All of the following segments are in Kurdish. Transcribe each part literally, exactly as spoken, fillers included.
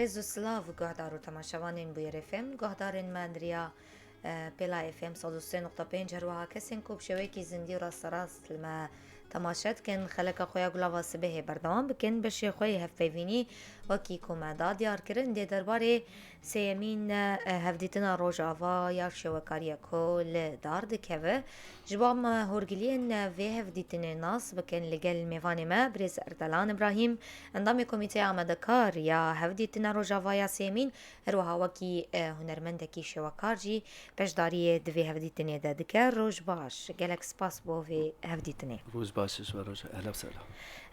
Rêz û silav guhdar û temaşevanên Bûyer F M, guhdarên me di riya, e, Pêla F M sed û sê nokta pênc, her wiha kesên ku bi şêweyekî zindî û rasterast li me temaşe dikin, xeleka xwe ya Gulava Sibehê berdewam bikin. Beşê xwe yê hevpeyvînî, wekî ku me da diyar kirin, dê derbarê sêyemîn, e, hevdîtina Rojava ya şêwekariya ku li dar dikeve. Ji bo em hûrgiliyên vê hevdîtinê nas bikin, li gel mêvanê me birêz Erdelan Îbrahîm, endamê Komîteya Amadekar ya Hevdîtina Rojava ya Sêmîn, her wiha wekî, e, hunermendekî şêwekar jî beşdariyê di vê hevdîtinê de dike. Roj baş, gelek spas bo vê hevdîtinê. Roj baş, ji we re, ehla sehla.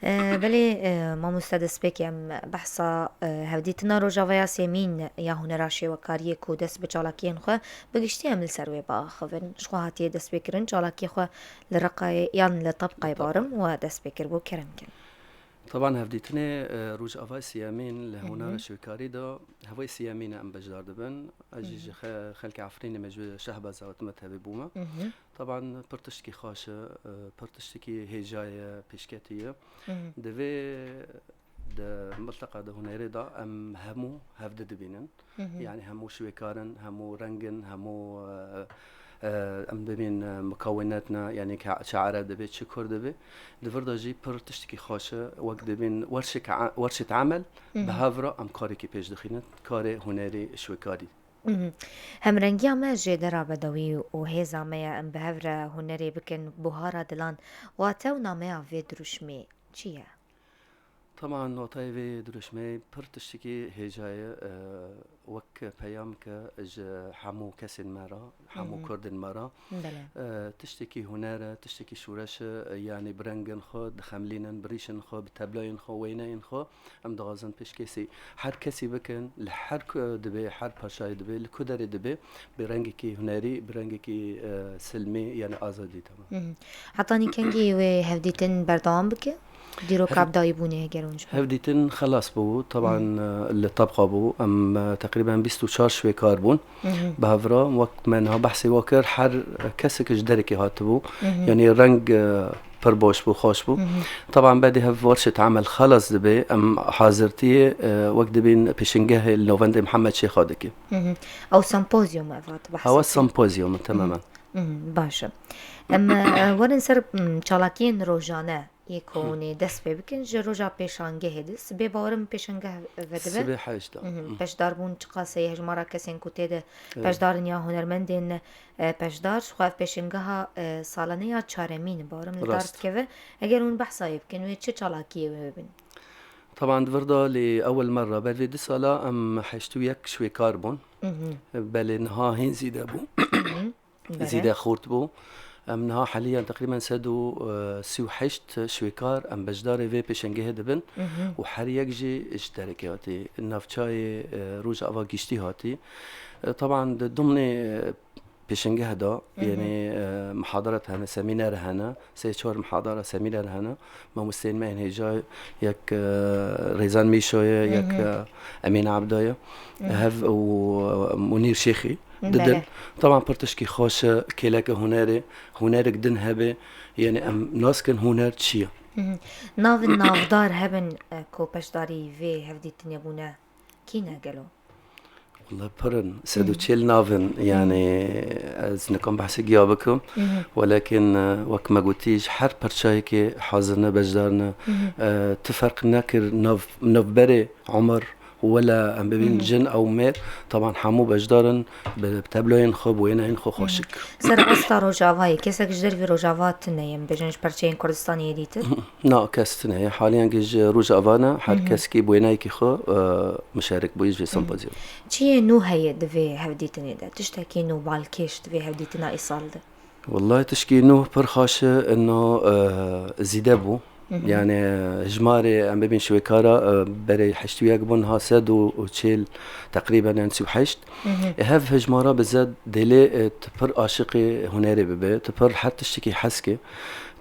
E, belê, e, mamoste, destpêkê em behsa, e, hevdîtina Rojava ya Sêmîn ya hunera şêwekariyê ku dest bi çalakiyên xwe, bi giştî em li ser wê biaxivin. Ji xwe hatiye destpêkirin, çalakiyê xwe li Reqayê yan li Tebqayê, Tebqayê, barim we dest pê kiribû, kerem kin. Teban hevdîtinê, e, Rojava Sêmîn li hunera şêwekarî de, hevayê sêmîn e em beşdar dibin. Ez jî ji xe-, xelkê Efrînê me, ji Şehbeza we teme tevî bûme. Teban pir tiştekî xweş e, e, pir tiştekî hêja ye, pêşketî ye. Di vê, di milteqa de hunerê de em hemû hevdi dibînin. Yanî hemû şwêkar in, hemû reng in, hemû, e, e, em dibîn, e, mikawenet ne, yanî ke çi ereb dibe, çi kurd dibe. Di vir de jî pir tiştekî xweş e, wek dibîn werşek a-, werşet emel, bi hev re em karekî pêş dixînin, karê hunerî şwêkarî. Hemrengiya me jêdera bedewî û hêza me ye, em bi hev re hunerê bikin buhara dilan. Wate û nameya vê dirûşmê çi ye? Teban notayê vê dirûşmê pir tiştekî hêja ye, e, wek peyamke ji hemû kesên me re, hemû kurdên me re. Belê. E, tiştekî huner e, tiştekî şûreş e, yanî bi rengên xwe dixemlînin, bi rîşên xwe, bi tebloyên xwe, wêneyên xwe. Em dixwazin pêşkêsî her kesî bikin, li her ku dibe, her parçayê dibe, li ku derê dibe, bi rengekî hunerî, bi rengekî, e, silmî, yanî azadî, teban. Hetanî kengî wê hevdîtin berdewam bike? Dîroka Hev-, bi dayîbûnê heger hûn ji bo. Hevdîtin xelas bû, teban, e, li Tebqa bû. Em, e, teqrîben bîst û çar şwêkar bûn. Bi hev re, wek me niha behsê we kir, her kesek ji derekê hatibû. Yanî reng, e, pir baş bû, xweş bû. Teban bedê hev werşet emel xelas dibe, em hazirtiyê, e, wek dibîn pêşengehê li Novendê Mihemed Şêxa dike. Ew sempozyum e, vat, behsa. Ew sempozyum e, temamen. Baş e. Em, e, werin ser, m, çalakiyên rojane yê ku hûn ê dest pê bikin ji roja pêşangehê de. Sibê bawerim pêşangeh vedibe. Sibê heşt de. Beşdarbûn çiqas heye, hejmara kesên ku tê de beşdar in ya hunermendên, e, beşdar, ji xwe ev pêşangeha, e, salane ya çaremîn e, bawerim li dar dikeve. Eger hûn behsa wê bikin, wê çi çalakiyê wê bibin? Teban di vir de lê ewel merra ber vê du sala em heşt û yek şwêkar bûn. Belê niha hîn zîde bû. Zîde xurt bû. Em niha heliyan teqrîben sed û sî û heşt şwêkar em beşdarê vê pêşengehê dibin û her yek jî ji derekê hatî, navçeyê, e, Rojava giştî hatî. E, teban di dimnê, e, pêşengeh de, yanî, e, mihadaret hene, semîner hene, sê çar mihadara semîner hene. Mamosteyên me yên hêja yek, e, Rêzan Mîşo ye, yek, e, Emîn Abda ye. Hev û, e, Munîr Şêxî didin. Teban pir tişkî xweş e, kêleke hunerê, hunerek din hebe, yanî em nas kin huner çi ye. Navên navdar hebin, e, ku beşdarî vê hevdîtinê bûne, kî ne gelo? Wele pir in, sed û çil nav in, yanî ez nikom behsê giya bikim, welakin, e, wek me gotî, ji her perçayekê hazir ne, beşdar ne. E, tu ferq nekir nav, navberê, umar, wele em bibîn jin ew mêr, teban hemû beşdar in, bi tabloyên xwe, bi wêneyên xwe xweşik. Ser asta Rojavayê, kesek ji dervî Rojava tune ye, em bêjin ji perçeyên Kurdistanê yê dîtir? Na, kes tune ye. Haliyan ji Rojava ne, her kesekî bi wêneyekî xwe, e, muşerik bûye ji vê sempozyumê. Çiyê nû heye di vê hevdîtinê de? Tiştekî nû balkêş di vê hevdîtina îsal de? Wellahî tişkî nû pir xweş e, ino, e, zîde bû. Yanî, e, hijmarê em bibîn şwêkara, e, berê heşt û yek bûn, ha sed û çil teqrîben, yanî sî û heşt. E, hev hijmara bi zed dêlê, e, tu pir aşiqê hunerê bibe, tu pir her tiştekî hez ke.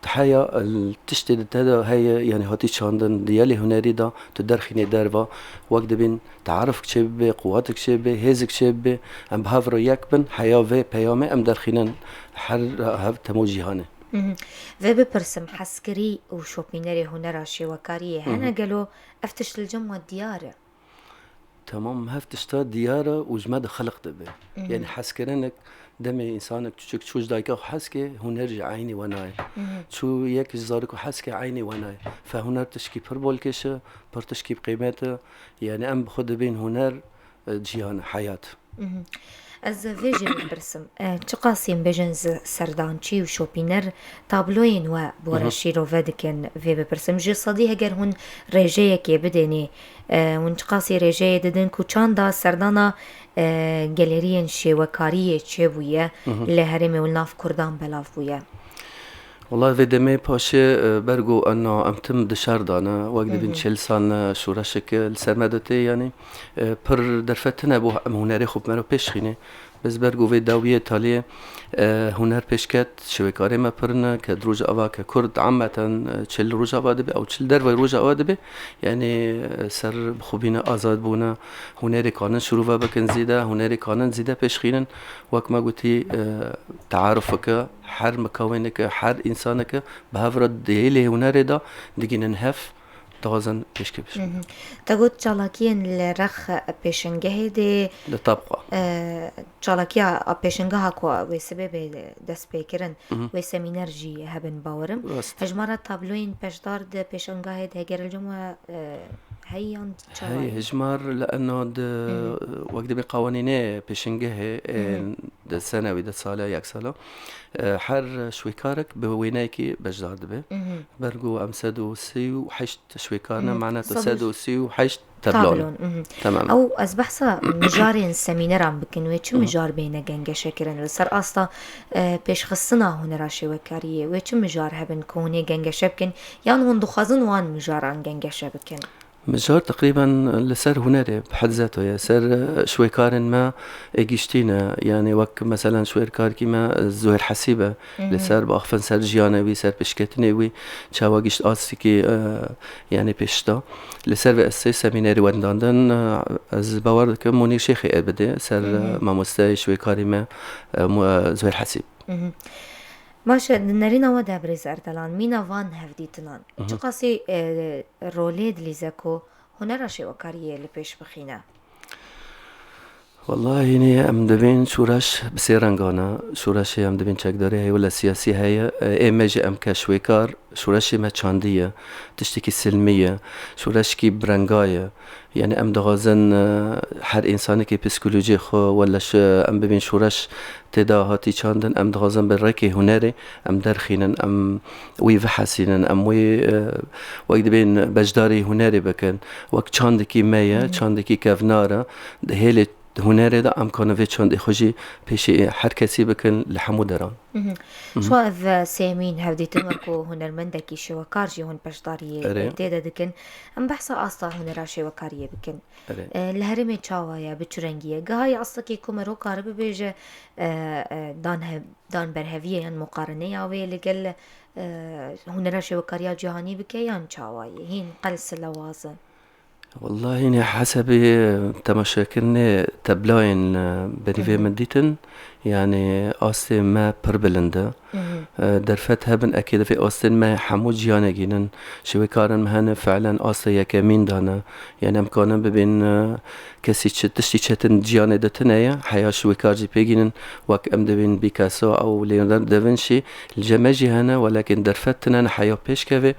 Tu heya, e, tiştê di te de heye, yanî hatî çandin, di yelê hunerî de tu derxînê derva, wek dibîn, Tearifek çêbibe, quwetek çêbibe, hêzek çêbibe, em bi hev re yek bin, heya vê peyamê em derxînin her hev temo cîhanê. Vê bipirsim, hezkirî û şopînerê hunera şêwekariyê hene gelo? Ev tişt li cem we diyar e? Temam, hev tişta diyar e û ji me de xelq dibe. Mhm. Yani hezkirinek, demê insanek çûçik çû ji dayika xwe hez ke, huner jî eynî we nayê. Mhm. Çû yek ji zarok xwe hez ke, eynî we nayê. Fe huner tişkî pir bolkêş e, pir tişkî bi qîmet e. Yani em bi xwe dibên huner, e, ciyan e, heyat. Mhm. Ez vê jî bipirsim. E, çiqasî em bêjin zi-, serdançî û şopîner tabloyên we bi we re Mhm. şîrove dikin, vê bipirsim. Ji sedî heger hûn rêjeyekê bidênê, e, hûn çiqasî rêjeyê didin ku çanda serdana, e, geleriyên şêwekariyê çêbûye Mhm. li herêmê û li nav kurdan belav bûye? Wela vê demê paşê, e, ber ku ena em tim di şer de ne, wek dibîn Mhm. çil sal ne şoreşek li ser me de tê, yanî, e, pir derfet tune bû em hunerê xwe bi me re pêş xînê. Biz ber ku vê dawiyê taliyê, e, huner pêş ket, şêwekarê me pir ne, ke di Rojava, ke Kurd, ameten, e, çi li Rojava dibe, ew çi li dervayî Rojava dibe, yanî, e, ser bixwebîne, azad bûne, hunerê kanin şirove bikin zêde, hunerê kanin zêde pêş xînin, wek me gotî, e, tearufeke, her mikawêneke, her însaneke bi hev re di hêlê hunerê de digînin hev, dixwazin pêşkê bişin. Mhm. Te got çalakiyên li rex pêşengehê de, Li tab xwe. e, çalakiya a pêşengeha ku wê sibê bê dest pê kirin, Mhm. wê semîner jî hebin bawerim. Rast. Hejmara tabloyên beşdar di pêşengehê de heger li cem we, e, heyî yan çawa Hey, ye? Hejmar li ena di, Mhm. wek dibê qawanînê pêşengehê, e, Mhm. di senewî, di sala, yek sala, e, her şwêkarek bi wêneyekî beşdar dibe. Mhm. Ber ku em sed û sî û heşt şwêkar ne, Mhm. mana tu Sed û sed û sî û heşt tablo ne. Tablo, mhm. Tamam. Ew ez behsa mijarên semîneran bikin, wê çi Mhm. mijar bêne gengeşekirin? Li ser asta, e, pêşxistina hunera şêwekariyê, wê çi mijar hebin ku hûn ê gengeşe bikin? Yan hûn dixwazin wan mijaran gengeşe bikin? Mijar teqrîben li ser hunerê bi hezzeto ye, ser, e, şwêkarên me ê giştî ne. Yanî wek meselen şwêrkarekî me, e, Zuhêr Hesîb e. Li Mhm. ser biaxifin ser jiyanê wî, ser pêşketinê wî, çawa gişt astikî, e, yanî pêş da. Li ser vê ez sê semînerî wendandin, e, ez bawer dikim Munîr Şêxê ê bidê, ser, e, Mhm. mamosteyê şwêkarî me, e, Mu-, e, Zuhêr Hesîb. Mhm. Baş e, di nerîna we de birêz Erdelan, mîna van hevdîtinan Mhm. çiqasî, e, rolê dilîze ku hunera şêwekariyê li pêş bixîne? Wellahî, hînî em dibên şoreş bi sê rengan e. Şoreşê em dibên çekdarî heye, wele siyasî heye. Ê me jî em ke şwêkar, şoreşê me çandî ye. Tiştekî silmî ye. Şoreşkî bi renga ye. Yanî em dixwazin, e, her însanekî psîkolojiyê xwe, wele şi-, em bibên şoreş tê de hatî çandin, em dixwazin bi rêkê hunerê em derxînin, em wî vihesînin, em wî, e, wek dibên beşdarî hunerê bikin. Wek çandekî me ye, Hı hı. çandekî kevnar e. Di hêlê hunerê de em kanin vê çandê xwe jî pêşî her kesî bikin li hemû deran. Hı hı. Hı hı. Şo ev, e, sêmîn hevdîtin wek ku hunermendekî şêwekar jî hûn beşdariyê, Erê. e, tê de dikin. Em behsa asta hunera şêwekariyê bikin. Erê. E, li herêmê çawa ye, bi çi rengî ye? Giha ye astekê ku mero kare bibêje, e, e, dan hev-, dan berheviyê yan muqareneya wê li gel, e, hunera şêwekariya cîhanî bike yan çawa ye? Hîn qels lewaz e? Wellahî, hînê hesebê temaşekirinê teblayên, e, berî vê Hı hı. min dîtin, yanî astê me pir bilind e. Hı hı. E, derfet hebin, eke di vê astên me hemû ciyanê gînin. Şêwêkarên me hene fiilen astê yekemîn de ne. Yanî em kanin bibên, e, kesî çi, tiştî çetin ciyanê de tune ye. Heya şêwêkar jî pê gînin, wek em dibên Picasso ew Leonardo da Vinci, li cem me jî hene, welakin derfet tune ne heya pêşkevê.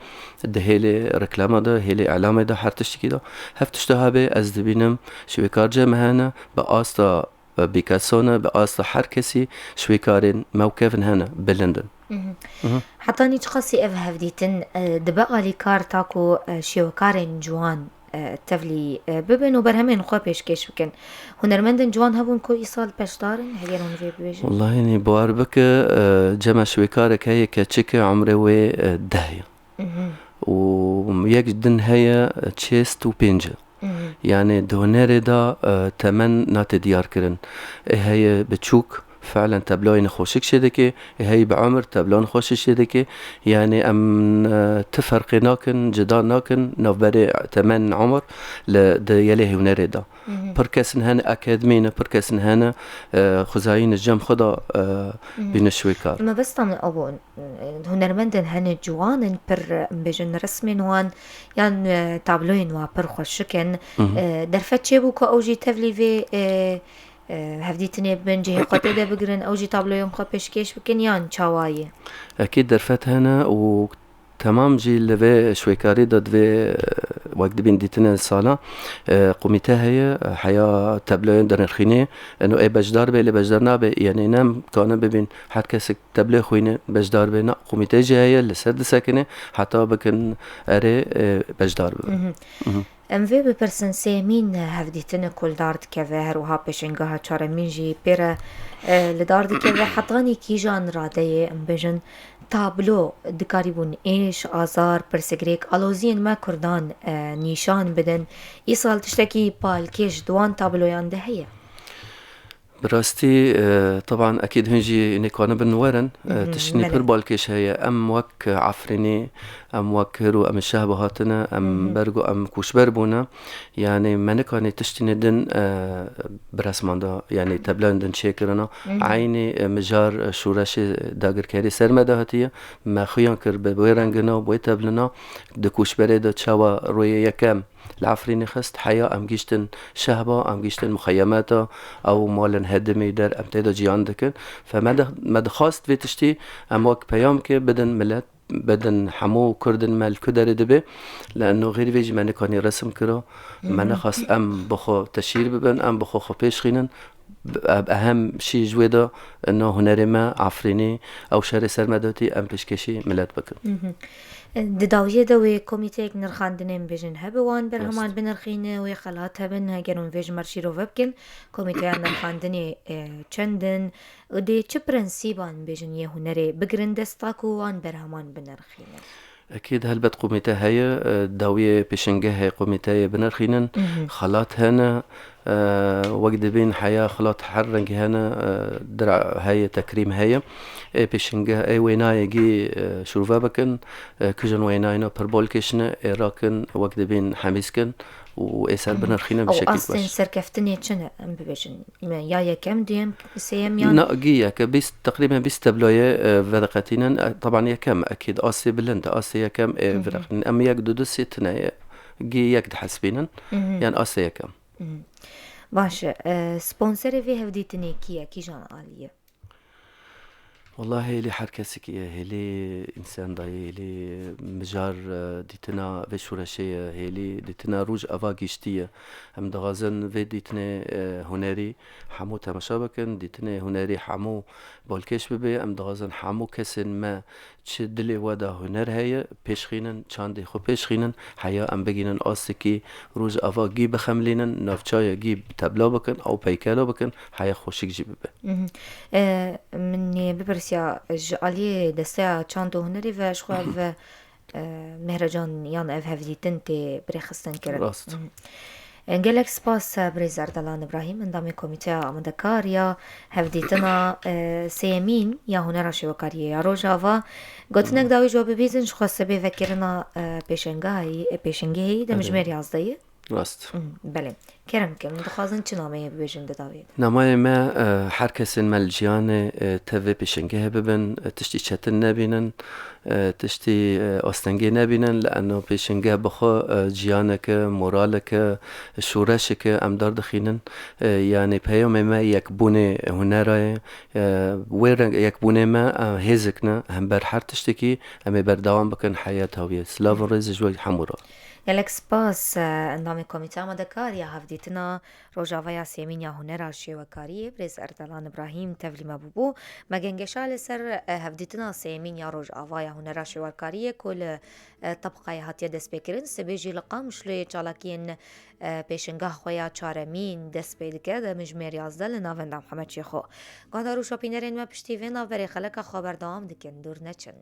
Di hêlê reklama de, hêlê îlamê de, her tiştekî de. Hev tişta hebe, ez dibînim, şêwêkar cem me hene, bi asta, e, Picasso ne, bi asta her kesî şêwêkarên me û kevin hene, bilind in. Mhm. Mhm. Hetanî çiqasî ev hevdîtin, e, dibe alîkar ta ku, e, şêwekarên ciwan, e, tevlî, e, bibin û berhemên xwe pêşkêş bikin. Hunermendên ciwan hebûn ku îsal beşdar in, heger hûn vê bibêjin? Wellahî, nê bawer bike, e, cem me şêwekarek heye keçik e, umrê wê, e, deh ye. Mhm. Û yek din heye, çêst û pênc e. Mhm. Yanî di hunerê de, e, temen nate diyar kirin. Ê heye biçûk, Fiilen tabloyên xweşik çêdike, hey bi umir tabloyên xweşik çêdike. Yani em, e, ti ferqê nakin, cida nakin, navberê temen, umir, li di yelê hunerê de. Pir kesin hene akademî ne, pir kesin hene, e, xwezayî ne cem xwe de, e, bîne şwêkar. Mebestan ew bûn, e, hunermendên hene ciwan in, pir, em bêjin resmên wan, yan, e, tabloyên wan pir xweşik in. E, derfet çêbû ku ew jî tevlî vê, e, e, hevdîtinê bin, cihê xwe tê de bigirin, ew jî tabloyên xwe pêşkêş bikin, yan çawa ye? Ekîd derfet hene û temam jî li vê şwêkarî de divê, e, wek dibîn dîtinên sala, e, komîte heye, e, heya tabloyên dinirxînê, eno ê beşdar bê, lê beşdar nabe, yani ne em kanin bibîn her kesek tabloyê xwîne beşdar bê, na komîte jî heye, li ser disekine, heta bikin erê, e, beşdar bibe. Em vê bipirsin, sêyemîn hevdîtine ku li dar dikeve, her wiha pêşengeha çaremîn jî pê re, e, li dar dikeve. Hetanî kîjan radeyê, em bêjin, tablo dikarîbûn êş, azar, pirsgirêk, aloziyên me Kurdan, e, nîşan bidin? Îsal tiştekî balkêş di wan tabloyan de heye? Bi rastî, e, teban ekîd hûn jî nêkanibin werin. E, Mhm, tiştî belê. Pir balkêş heye. Em wek Efrînî, em wek Hiro, em şehba hatine, em Mhm. ber ku em koçber bûne. Yani me nikanî tiştînê din, e, bi resman de, yani tabloyên din çêkirina. Mhm. Eynî, e, mijar, e, şoreşê dagirkerî ser me de hatiye. Me xuyan kir bi wê rengina, bi wê tablina. Di koçberê de çawa royê yekem li Efrînê xist, heya em gihîştin şehba, em gihîştin muxeyemeta, ew malên hedimî der, em tê de ciyan dikin. Fe me di, me dixwest vê tiştî em wek peyamkê bidin milet, bidin hemû kurdên me li ku derê dibe. Li eno xêrî vê jî me nikanî resim kira. Me Mhm. nexwest em bi xwe teşhîr bibin, em bi xwe xwe pêş xînin. Bi-, ehem şî ji wê de, ino hunerê me, Efrînî, ew şerê ser me dotî, em pêşkêşî milet bikin. Mhm. Di dawiyê de wê komîteyek nirxandinê, em bêjin, hebe, wan berheman Rast. binirxîne, wê xelat hebin, heger hûn vê ji me re şîrove bikin, komîteya nirxandinê, e, çend in û dê çi prensîban, bêjin, yê hunerê bigirin dest ta ku wan berheman binirxîne? Ekîd helbet komîte heye, e, dawiyê pêşengehê komîteyê binirxînin, Mhm. xelat hene, e, wek dibîn heya xelat her rengî hene, e, dira heye, tekrîm heye. Ê pêşengeh, ê wênayê gî, e, şûrve bikin, e, kijin wênayê ne pir bolkêş ne, ê rakin, wek dibîn hemîz kin û ê ser Mhm. binirxînin bi Ew şekil astên baş. serkeftinê çi ne, em bibêjin? Me ya yekem, duyem, sêyem yan? Na, gî yeke, bîst, teqrîben bîst tabloyê, e, vedeqetînin. E, teban yekem, ekîd, asê bilind, asê yekem, e, Mhm. vedeqetînin. Em yek, du, du, sê tine ye. Gî yek dihesbînin. Mhm. Yan asê yekem. Mhm. Baş e, e, sponserê vê hevdîtinê kî ye, kîjan alî ye? Wallahî hêlî her kesekî ye, hêlî însan dayê, hêlî mijar, e, dîtina vê şoreşê ye, hêlî dîtina Rojava giştî ye. Em dixwazin vê dîtinê, e, hunerî hemû temaşa bikin, dîtinê hunerî hemû balkêş bibe. Em dixwazin hemû kesên me çi dilê we de huner heye, pêşxînin, çandê xwe pêşxînin, heya em bigînin astikî Rojava gî bixemlînin, navçaya gî tebla bikin, ew peykelo bikin, heya xweşik jî bibe. Mhm. E, min ê bipirsiya, ji aliyê desteya çand û hunerî ve ji xwe ev, e, mehrecan yan ev hevdîtin tê birêxistin kirin. Rast. Mhm. E, gelek spas, e, birêz Erdelan Îbrahîm, endamê Komîteya Amadekar ya Hevdîtina, e, Sêyemîn ya Hunera Şêwekariyê ya Rojava. Gotinek Mhm. dawî ji we bibîzin, ji xwe sibê vekirina, e, pêşengahî, e, pêşengehî, Erê. demjimêr yazdeyî. Rast. Hmm, belê. Kerem ke, min dixwazin çi nameyê bibêjin di dawiyê de? Nameyê me, e, her kesên me li ciyanê, e, tevê pêşengehê bibin, e, tiştî çetin nebînin, e, tiştî, e, astengê nebînin, li eno pêşengeh bi xwe, e, ciyaneke, moraleke, şoreşeke em derdixînin. E, yanî peyamê me yekbûnê hunera ye. E, wê reng yekbûnê me, e, hêzik ne, hember her tiştekî em ê berdewam bikin heya dawiyê. Silav û rêz ji we hemû re. Gelek spas, e, endamê Komîteya Amadekar ya Hevdîtina Rojava ya Sêmîn ya Hunera Şêwekariyê, birêz Erdelan Îbrahîm, tevlî me bûbû. Me gengeşa li ser, e, Hevdîtina Sêmîn ya Rojava ya Hunera Şêwekariyê ku li, e, Tebqayê hatiye destpêkirin, sibê jî li Qamişloyê çalakiyên, e, pêşengah xwe ya çaremîn dest pê dike, demjimêr yazdeh li navenda Mihemed Şêxo. Guhdar û şopînerên me, piştî vê navberê xeleka xwe berdewam dikin, dûr neçin.